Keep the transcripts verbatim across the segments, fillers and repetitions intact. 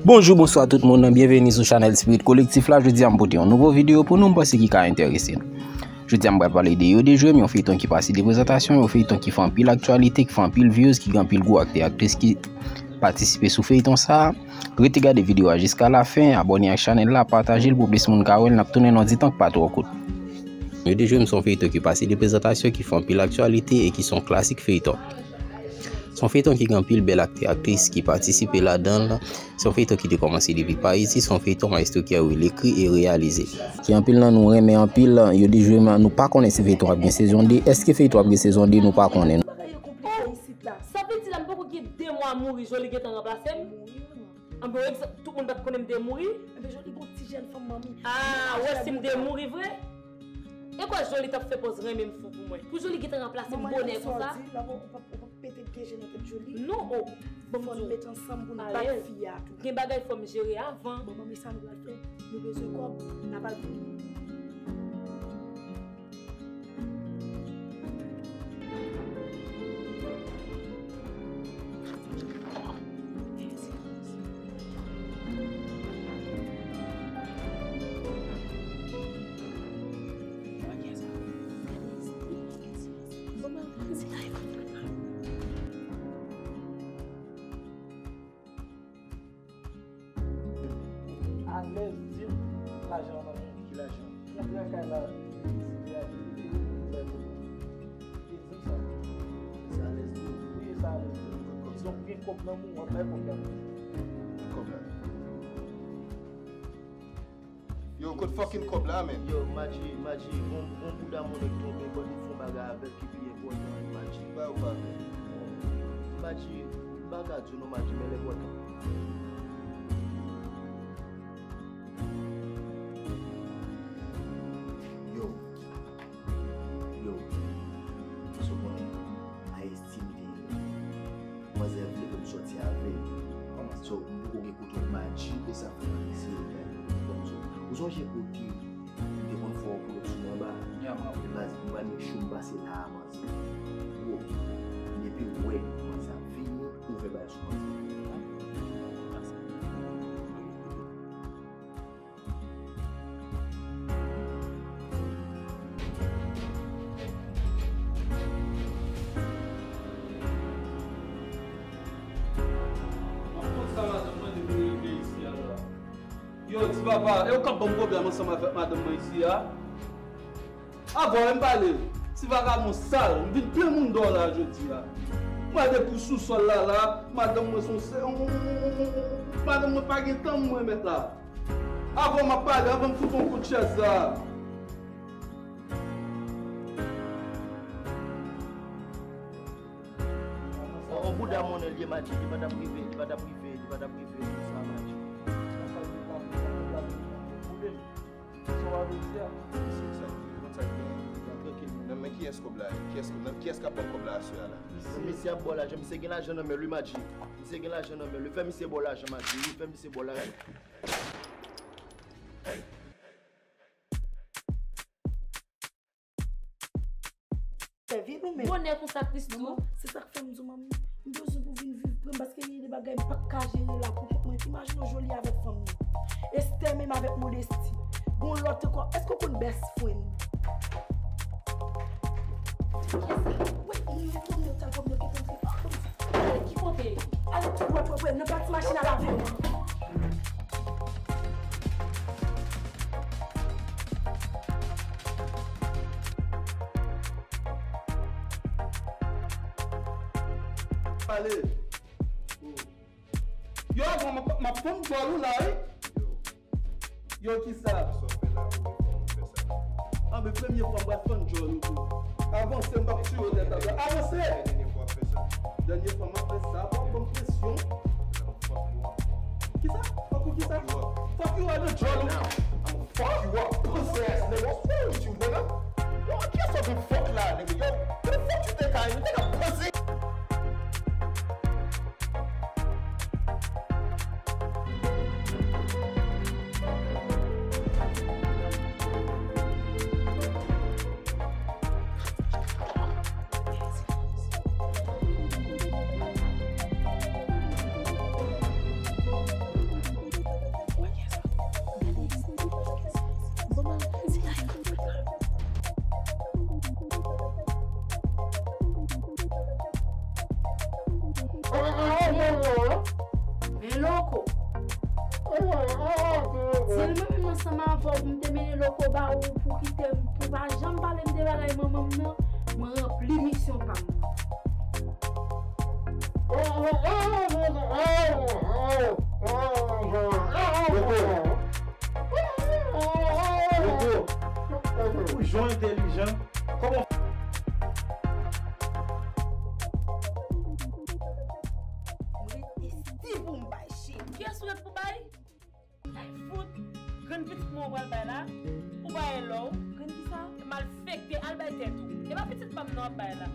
Bonjou, bonswa tout moun, byenveni sou chanèl Spirit Collectif la. Jodi a m pote yon nouvo videyo pou nou, m panse ki ka enterese nou. Jodi a m pral pale de Yo de Jwe m, yon feyton ki pase de prezantasyon, yon feyton ki fè anpil aktyalite, ki fè anpil views, ki gen anpil gwo aktè aktris ki patisipe sou feyton sa a. Rete gade videyo a jiska lafen, abòne ak chanèl la, pataje l pou plis moun ka wè l, n ap tounen nan di tan k pa twò kout. Yo de Jwe m se yon feyton ki pase de prezantasyon, ki fè anpil aktyalite e ki se yon klasik feyton. Se yon feyton ki gen anpil bèl aktè aktris ki patisipe ladan l. Se yon feyton ki te kòmanse depi pa isi, se yon feyton Maestro Kerwil ekri e reyalize. Ki anpil nan nou renmen anpil, Yo de Jwe m, nou pa konnen si feyton ap gen sezon de. Èske feyton ap gen sezon de? Nou pa konnen. Bagay yo konplike isit la. Sa vle di la, m poko gen de mwa mouri, Joly gentan ranplase m? An bon egzanp, tout moun pa t konnen m te mouri? Enben, Joly gon ti jèn fanm manmi. Ah, ou wè si m te mouri vre? E kwa Joly t ap fè pòz renmen m fou pou mwen? Pou Joly gentan ranplase m bonè konsa? Manman, sa w di la, ou p ap, ou p ap pete de je nan tèt Joly? Non, oh, bon, fò nou met ansanm pou nou bat fi a tou. Gen bagay fò m jere avan. Bon, manmi, sa nou pral fè? Nou bezwen kòb, n a pral Alèz, di m lajan an nan men w. Ki lajan? Nan gran kay la, di m sa. Sa alèz tou. Wi, sa alèz tou. Dizon, gen kòb nan men w, w ap bay kòb la. Kòb la. Yo, kot fucking kòb la, man? Yo, Madji, Madji, gon, gon bouda moun k tonbe, bò, li fè yon bagay avè l ki pi enpòtan, Madji. Ba yo pa vre. Madji, m pa ka di w non, Madji, men l enpòtan. Yo. Yo. Sou mwen, a estime de yo. Manzè vle pou m sòti avè l. Kòman sa? So, m poko gen kote w Madji, e sa fè m ap eseye fè l. Kòm so, ou sonje kote m te konn fè w pou lòt sou mwen anba? Ya, m raple. Baz, m pral make sure m pase la a, manzè. Bro, depi w wè manzè ap vini, ouvè bal sou manzè. Yo, ti papa, e ou k ap ban m pwoblèm ansanm avèk madanm mwen isi a? Avan w pale, ti vagabon sal, m vin plen moun dò la jodi a. Mwen depi w sou sòl la la, madanm mwen se yon se-, madanm mwen pa gen tan mwen mèt la. Avan m ap pale, avan m fout yon kout chèz la. On, on bouda monnen l ye, Madji, li pa t ap rive, li pa t ap rive, li pa t ap rive, konsa, Madji. Sa w ap di a? Misye sa, konn sa k genyen. Nan trankil, nan men kiyès kòb la ye? Kiyès, nan kiyès k ap ban kòb la aswè a la? Nan misye ap ba w lajan, misye gen lajan nan men l wi, Madji. Misye gen lajan nan men l wi, fè misye ba w lajan, Madji, wi, fè misye ba w lajan. Sèvi nou menm. Bonè konsa Kristou. Manman, se sa k fè m di w, manmi, m bezwen pou vin viv pre m, paske gen de bagay m p ap ka jere la pou kont mwen. Imajine w Joly avèk fanm li. Esther menm avèk Modesty. Gon lòt ankò. Èske w konn best friend? Wi, m konn yo, tèl kòm yo gentan antre. Ki kote? Al, wè, wè, wè, nan pati machin a lave yo. Ale. Yo, avan m ap, m ap fann djòl ou la, wi. Yo, kisa? Sa w fè la, ou fè sa. Anben, premye fwa m pral fann djòl ou tou. Avanse, m p ap tiye w nèt atò. Avanse! Dènye fwa w ap fè sa. Dènye fwa m ap fè sa, w ap ban m presyon. Kisa? Fuck ou kisa? Fuck you up, nèg djòl ou. I'ma fuck you up, pussy ass nigga. What's wrong with you, nigga? Yo, kiyès w ap vin fuck la, nigga? Yo, who the fuck you think I am? You think I'm pussy? Fò m te mennen loko ba ou pou kite m, pou pa janm pale m de bagay manman m nan, mwen ranpli misyon pa m nan. Loko, loko, pou jan w entèlijan, kòman Mwen ret isi pou m bay cheri. Kiyès ou ret pou bay? Ay fout, grenn pitit mwen ou pral bay la. Ou bay lò. Grenn kisa? Malfekte, al bay tèt ou. E pa pitit pa m non w ap bay la.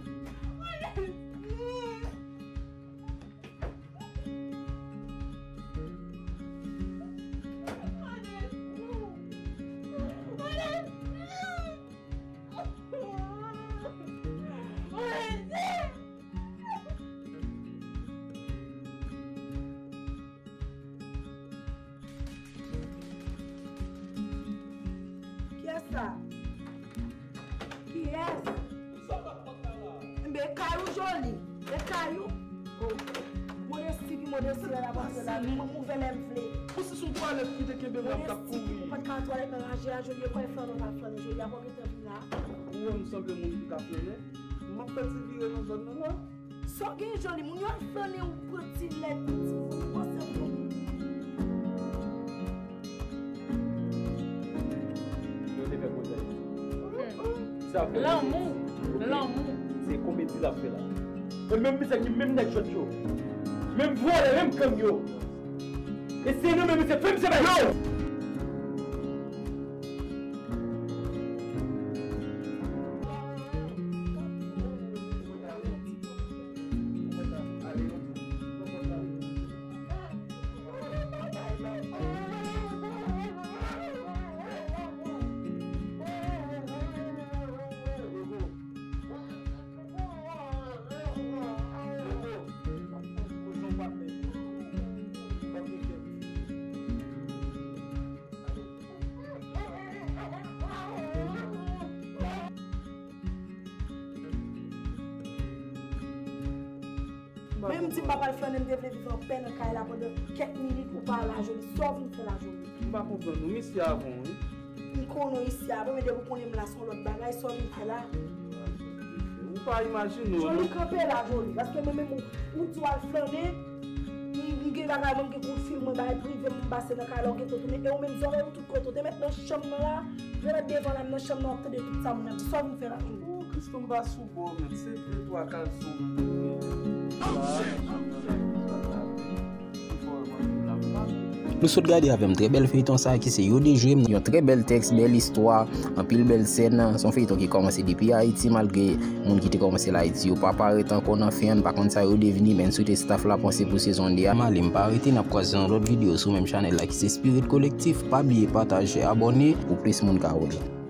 Kiyès sa? Kiyès? Enben, e kay ou Joli. E kay ou. Oh. Modesti ki modesti la, l ap antre la. Mwen, m ouvè lè m vle. Ou si sou twalèt ki te kenbe m la, m t ap kouri. Modesti ki pou pa t ka twalèt nan raje a, Joli, e kòy flannen, pa flannen, Joli, a pa gentan vin la. Ou wè m sanble moun ki ka flannen? M ap fè ti vire nan zòn nan la. Sa w gen Joli, moun yo al flannen ou pran ti lèt, ti pase pou. Yo te fè koze. Sa fè lanmou, lanmou. Se komedi l ap fè la. E menm misye ki menm nèg jwèt yo. Menm vòlè, menm gang yo. E se nou menm misye fè misye bay yo. Menm di m pa pral flannen, m te vle viv anpè nan kay la pandan kèk minit, ou pa la Joli. Sa w vin fè la Joli? M pa konprann ou, misye avan w, wi. M konnen w isi a, men depi w konnen m la, se yon lòt bagay, sa w vin fè la? Ou pa imajine w, non. Joli, kanpe la, Joli, paske mwen menm ou, ou di w al flannen, m, m gen bagay, mwen m gen kout fil, mwen bagay prive m, m pase nan kay la, ou gentan tounen, e ou menm zòrèy ou tout kote, ou te mèt nan chanm nan la, yo mèt devan la, m nan chanm nan, w ap tande tout sa moun ap di, sa w vin fè la, Joli? Oh, Kristo, m pa sou bò, men se de twa kalson m te gen. Nou sot gade avè m trè bèl feyton sa ki se Yo de Jwe m, yon trè bèl tèks, bèl istwa, anpil bèl sèn. Se yon feyton ki kòmanse depi Ayiti, malgre moun ki te kòmanse l Ayiti yo pa parèt ankò nan fen an, n pa konn sa yo devni, men n swete staff la panse pou sezon de a. M ale, m pa rete, n ap kwaze nan lòt videyo sou menm chanèl la ki se Spirit Collectif. Pa bliye pataje, abòne pou plis moun ka wè l.